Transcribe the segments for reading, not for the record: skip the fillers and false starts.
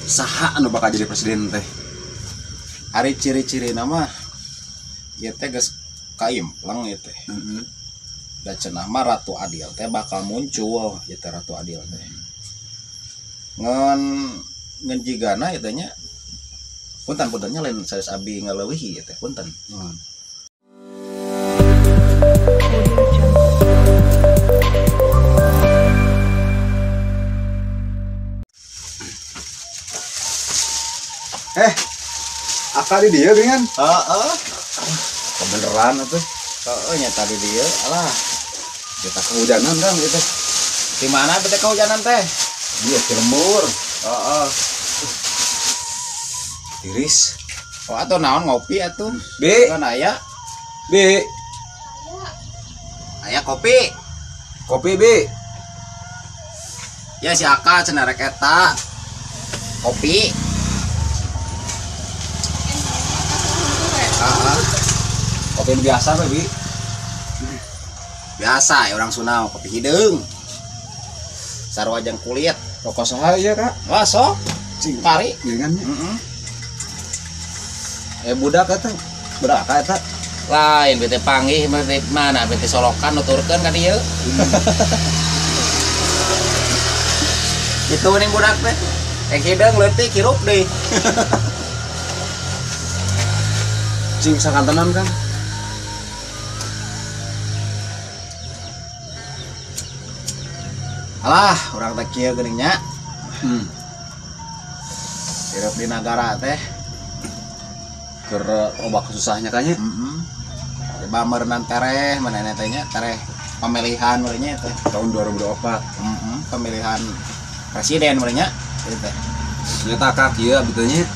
Saha anu bakal jadi presiden teh? Ari ciri-ciri nama ieu teh geus kaimpleng ieu teh. Da cenah mah Ratu Adil teh bakal muncul ieu teh Ratu Adil teh. Ngan ngan jigana ieu teh nya punten-puntennya lain sanes abi ngaleuwihi ieu teh punten. Akal di dia geuningan? Heeh. Kebeneran atuh. Heeh nya tadi dia. Alah, kita kehujanan Kang ieu teh. Di mana bete kehujanan teh? Iya, di lembur. Heeh. Tiris. Oh, atuh naon ngopi atuh? Bi. Naon aya? Bi. Aya kopi. Kopi, Bi. Ya si Aka cenah rek eta. Kopi. Kopi biasa we, Bi. Biasa ya orang Sunda kopi hideung. Sarua jeung kulit. Rokok saha ieu, Kak? Wah, sok. Cing pari. Geuningan nya. Heeh. Budak eta. Budak ka eta. Lain bete panggih bete mana bete solokan nuturkeun ka dieu. Itu ning budak teh. Ek hideung leutik hirup deui. Cing sakantenan, Kang. Alah, urang teh kieu geuning nya. Hirup di nagara teh keur loba kesusahnya kanya. Heeh. Coba meureunan tereh manehna teh nya, tereh pemilihan meureun nya teh tahun 2024. Heeh, pemilihan presiden meureun nya ieu teh. Nyata ka kieu abdi teh nya.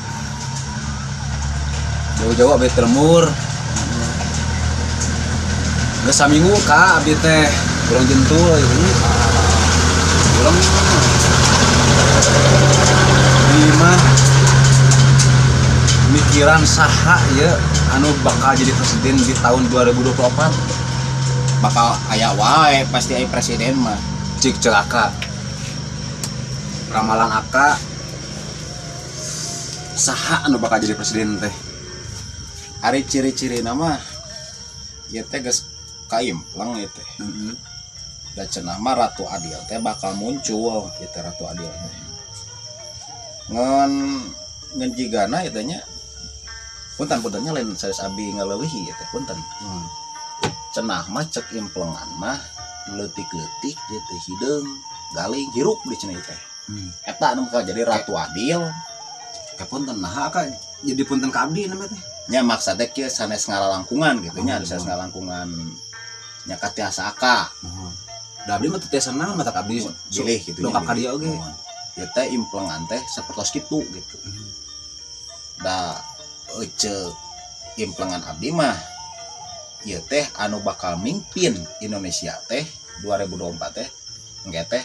Jauh-jauh abdi teh lembur. Geus saminggu ka abdi teh urang jentul ieu nya. Urang lima mikiran saha ya anu bakal jadi presiden di tahun 2024. Bakal aya wae pasti aya presiden mah. Cik celaka ramalan aka saha anu bakal jadi presiden teh? Ari ciri-ciri nama ieu teh geus kaimpleng ieu teh. Da cenah mah Ratu Adil teh bakal muncul ieu teh Ratu Adil teh. Ngan ngan jigana ieu teh nya punten-puntennya lain sanes abi ngaleuwihi ieu teh punten. Cenah mah cek implengan mah leutik-leutik ieu teh hideung galing hirup di cenah ieu teh. Eta anu bakal jadi Ratu Adil. Ka punten naha ka jadi punten ka abdi namanya teh. Nya maksudna kieu sanes ngalalangkungan gitu nya, sanes ngalangkungan nya katiasa aka. Da abdi mah teu tiasa naon mata ka abdi bilih kitu nya. Dongkap ka dieu oge. Ieu teh implengan teh sapertos kitu gitu. Da ece implengan abdi mah ieu teh anu bakal mimpin Indonesia teh 2024 teh engke teh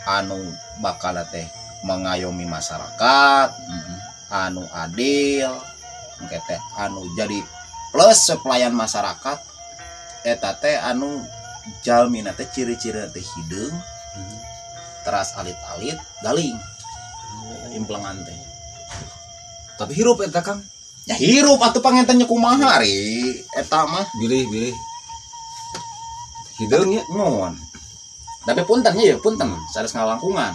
anu bakal teh mengayomi masyarakat, anu adil, engke teh anu jadi plus pelayan masyarakat eta teh anu jalmina teh ciri-ciri teh hideung, teras alit-alit galing implengan teh. Tapi hirup eta Kang. Ya hirup atuh panginten nya kumaha ari eta mah. Bilih-bilih. Hideung nya mun. Tapi punten nya ya punten, sanes ngalangkungan.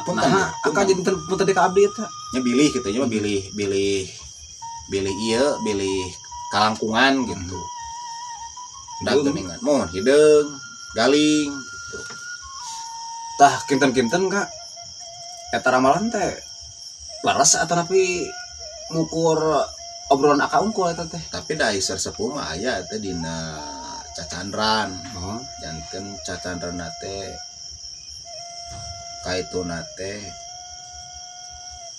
Punten. Nah, akan jadi punten di ka abdi eta. Nya bilih kitu nya mah bilih bilih bilih ieu bilih kalangkungan gitu. Da geuningan mun hideung, galing gitu. Tah kinten-kinten Kak. Eta ramalan teh leres atanapi ngukur obrolan aka unggul eta teh. Tapi da iser sepuh mah aya teh dina cacandran. Janten cacandran teh kaituna teh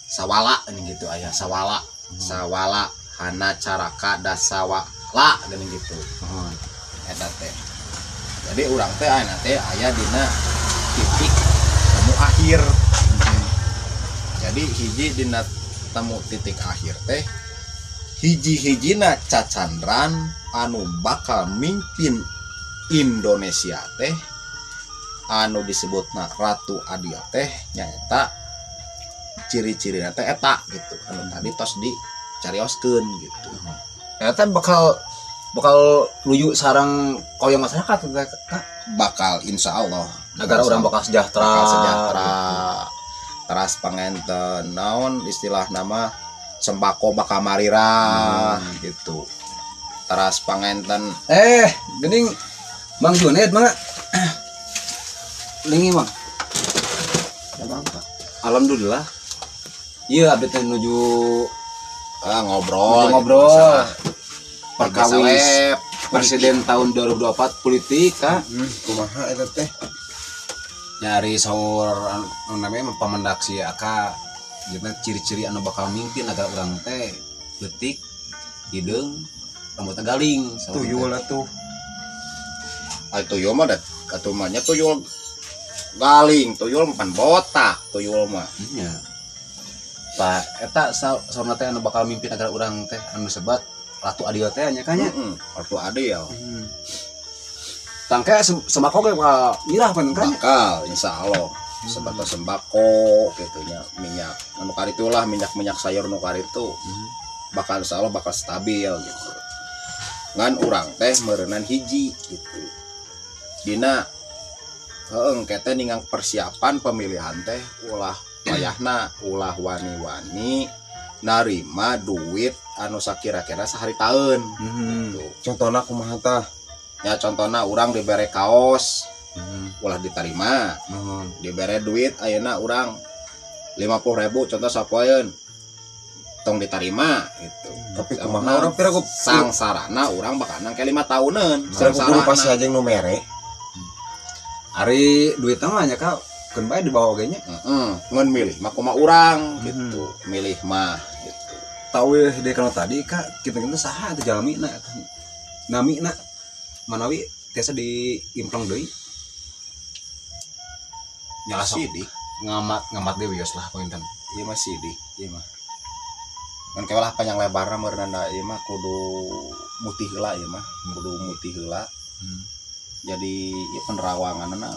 sawala ini gitu aya sawala. Sawala hana caraka dasawala geuning gitu. Eta teh. Jadi urang teh ayeuna teh aya dina titik temu akhir. Jadi hiji dina temu titik akhir teh hiji-hijina cacandran anu bakal mimpin Indonesia teh anu disebutna Ratu Adil teh nyaeta Ciri-cirina teh eta gitu. Anu tadi tos dicarioskeun gitu. Eta bakal bakal luyu sareng koyong masyarakat teh, Kak. Bakal, insya Allah. Negara urang bakal sejahtera. Bakal sejahtera. Teras pangenten naon istilah nama sembako bakal marirah gitu. Teras pangenten. Geuning Bang Junet mangga. Lingi, Bang. Ya, Bang, Pak. Alhamdulillah. Iya, abdi teh nuju ngobrol nuju ngobrol. Gitu, masalah Perkawis Biasa we, presiden tahun 2024 politik, Kak. Kumaha eta teh? Nyari saur anu namanya pamendak si Aka. Jadi ciri-ciri anu bakal mimpin negara urang teh leutik, hideung, rambutnya galing. Saur teh. Tuyul atuh. Ah, tuyul mah dat atuh mah nya tuyul galing, tuyul mah pan botak, tuyul mah. Iya. Pak, eta saurna teh anu bakal mimpin negara urang teh anu sebat Ratu Adil teh nya kanya. Heeh, Ratu Adil. Tangke sembako ge bakal mirah pan kan? Bakal insya Allah. Sebatas sembako gitu nya, minyak anu karitu lah, minyak-minyak sayur nu karitu bakal insya Allah bakal stabil gitu. Ngan urang teh meureunan hiji gitu. Dina heueuh engke teh ningang persiapan pemilihan teh ulah wayahna, ulah wani-wani narima duit anu sakira-kira sehari tahun gitu. Contohna kumaha tah? Ya contohna urang dibere kaos ulah diterima, dibere duit ayeuna urang 50.000 contoh sapoeun tong diterima gitu. Tapi kumaha urang pira ku Sangsarana urang bakal nangke 5 tahunan. pira ku guru pasti aja nu mere. Ari duit mah nya Kak, keun bae dibawa oge nya. Heeh, ngan milih mah kumaha urang gitu, milih mah gitu. Tahu ya deh kalau tadi Kak, kita-kita saha eta jalmina eta. Namina manawi tiasa diimpleng deui. Nyala sok Sidik, ngamat ngamat deui wios lah pointen. Ieu mah sidik, ieu mah. Ngan kelah panjang lebarna meureunna da ieu mah kudu mutih heula ieu mah, kudu mutih heula. Jadi ieu penerawanganna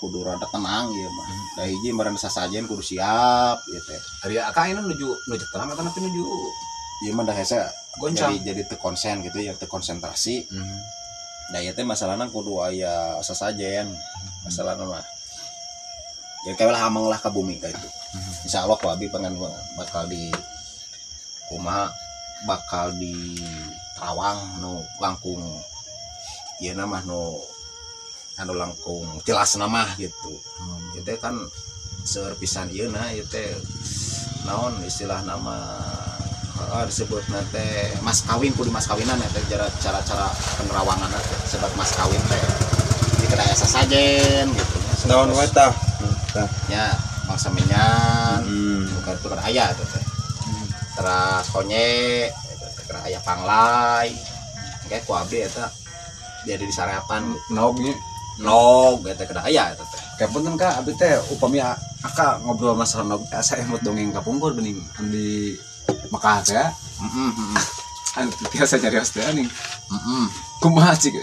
kudu rada tenang ieu mah. Da hiji meureun sasajen kudu siap ieu teh. Ari Aka ayeuna nuju nuju tenang atau nepi nuju Ieu mah da hese goncang. Jadi teu konsen gitu ya, teu konsentrasi. Da ieu teh masalahna kudu aya sasajen. Masalahna mah. Jadi kayak lah amang lah ke bumi kayak itu. Insya Allah ku abi pengen bakal di kumaha bakal di Terawang nu langkung ieu mah nu anu langkung jelas nama gitu. Itu kan seueur pisan ieu na ieu teh naon istilah nama disebut teh mas kawin, kudu mas kawinan ya teh cara-cara penerawangan teh sebat mas kawin teh di kedai sasajen gitu. Naon wae tah? Tah. Ya bangsa menyan bukan itu kan aya itu teh teras konye itu teh kena aya panglai kayak ku abdi eta jadi disareapan gitu. Nog nya. Nog eta kena aya eta teh. Kayak punten Kak, abdi teh upami Aka ngobrol masalah nog asa emot dongeng kapungkur geuning anu di Mekah teh. Heeh, heeh. Anu biasa nyarios teh ning. Heeh. Kumaha cik?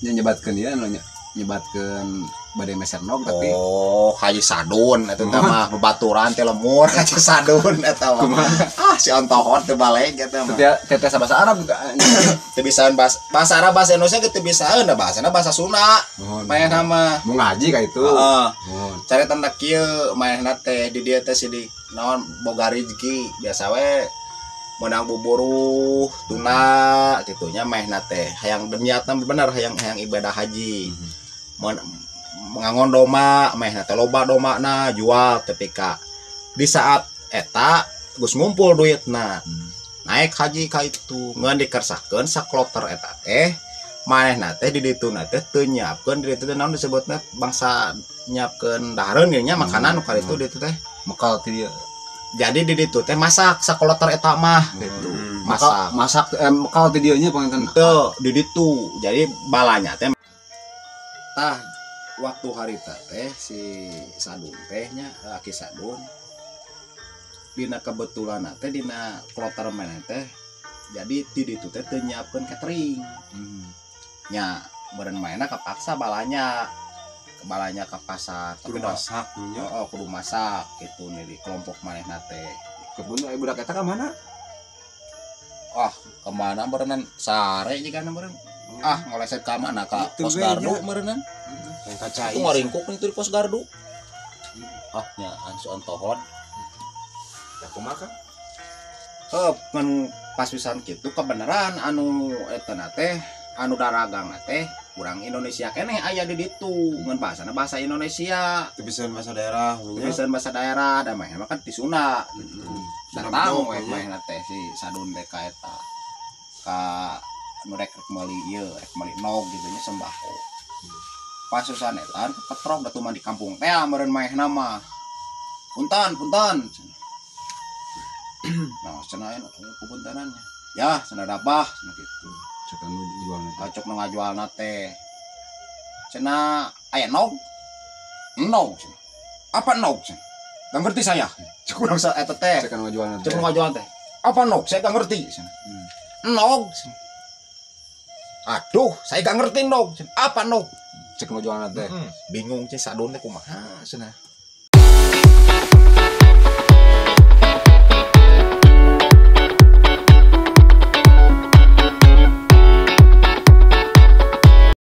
Nya nyebatkeun ieu anu nyebatkeun bade meser nog tapi Oh, Haji Sadun eta teh mah bebaturan teh lemur Haji Sadun eta mah. Kumaha? Ah, si ontohot teh balik eta mah. Teu tiasa bahasa Arab gitu. Teu bisaan bahasa bahasa Arab bahasa Indonesia ge teu bisaeun da bahasana bahasa Sunda. Mohon. Manehna mah. Mau ngaji ka itu. Heeh. Mohon. Cari tanda kieu manehna teh di dieu teh sidik naon boga rezeki biasa we menang buburuh tuna gitu nya manehna teh hayang niatna bener hayang hayang ibadah haji. Mengangon doma manehna teh loba domana jual tepi ka di saat eta geus ngumpul duitna naik haji ka itu ngan dikersakeun sakloter eta teh manehna teh di dituna teh teu nyiapkeun di ditu teh naon disebutna bangsa nyiapkeun dahareun ieu nya makanan nu karitu di ditu teh Mekal ti dieu. Jadi di ditu teh masak sakloter eta mah gitu. Masak Masak masak mekal ti dieu nya panginten. Teu di ditu. Jadi balanya teh tah waktu harita teh si Sadun teh nya Aki Sadun dina kebetulan teh dina kloter maneh teh jadi di ditu teh teu nyiapkeun catering. Nya meureun manehna kepaksa balanya Balanja ke pasar. Kudu Tapi dah masak nya. oh, kudu masak gitu nih di kelompok manehna teh. Kebun aya budak eta ka mana? Ah, kemana berenang sare juga meureun. Ah, ngoleset ka mana ka Itu pos we gardu nya. meureunnan. Yang kacai. Itu ngaringkuk nih itu di pos gardu. Ah, nya ansu antohon. Ya kumaha kan? Heuh, mun pas pisan kitu kebenaran anu eta na teh anu daragang na teh urang Indonesia keneh aya di ditu ngan bahasana bahasa Indonesia. Teu bisa bahasa daerah nya. Bisa bahasa daerah da mah kan di Sunda gitu. Sunda Datang bedog, we nya. manehna teh si Sadun teh ka eta ka nu rek rek meuli ieu rek meuli nog gitu nya sembako. Pas susan eta ketrok da tuman di kampung teh meureun manehna mah. Punten, punten. Nah, cenah aya pupuntenannya. Ya, cenah dabah cenah gitu. Cek anu jualna teh. Cocok nu ngajualna teh. Cenah aya nog? Nog cenah. Apa nog cenah? Gak ngerti saya. Cek urang sa eta teh. Cek anu ngajualna teh. Cek nu ngajual teh. Apa nog? Saya gak ngerti cenah. Nog. Cenah. Aduh, saya gak ngerti nog. Cenah. Apa nog? Cek nu jualna teh. Bingung cek Sadun teh kumaha cenah.